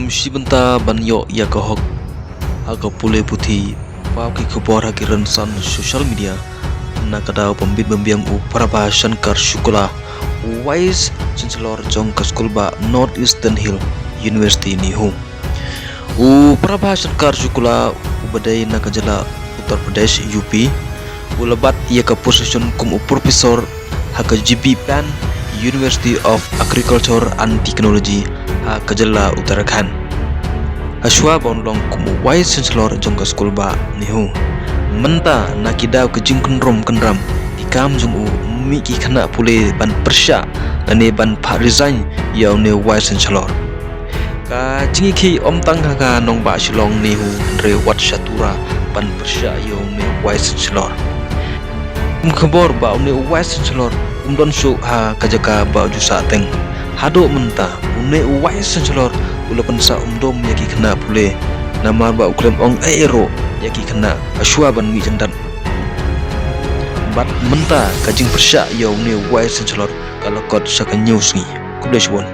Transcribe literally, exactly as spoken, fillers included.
Shi bynta ban ïoh ïa ka hok ha ka pule puthi, paw ki khubor ha ki rynsan social media. Na ka daw bym bit bym biang, u Prabha Shankar Shukla, u Vice Chancellor jong ka skul bah North Eastern Hill University, NEHU. U Prabha Shankar Shukla, u ba dei na ka jylla Uttar Pradesh, U P, u la bat ïa ka position kum u professor ha ka G P Pant University of Agriculture and Technology ha ka jylla Uttarakhand, ha shuwa ba un long kum u Vice Chancellor jong ka skul bah NEHU. Mynta na ki daw ka jingkynrum kynram, ki kam jong u mih ki khynnah pule ban pyrshah lane ban phah resign ïa une u Vice Chancellor. Ka jingïakhih ym tang ha ka nongbah Shillong NEHU, hynrei wat sha Tura ban pyrshah ïa une u Vice Chancellor. Kum khubor ba une u Vice Chancellor um don shuh ha ka jaka ba u ju sah teng. Haduh mynta une u Vice Chancellor u la pynsah um dum ïa ki khynnah pule, namar ba u khlem ong ei ei ruh ïa ki khynnah ha shuwa ban mih jyndat. Bad mynta ka jingpyrshah ïa une u Vice Chancellor ka la kot sha ka hynñiew sngi. Khublei shibun.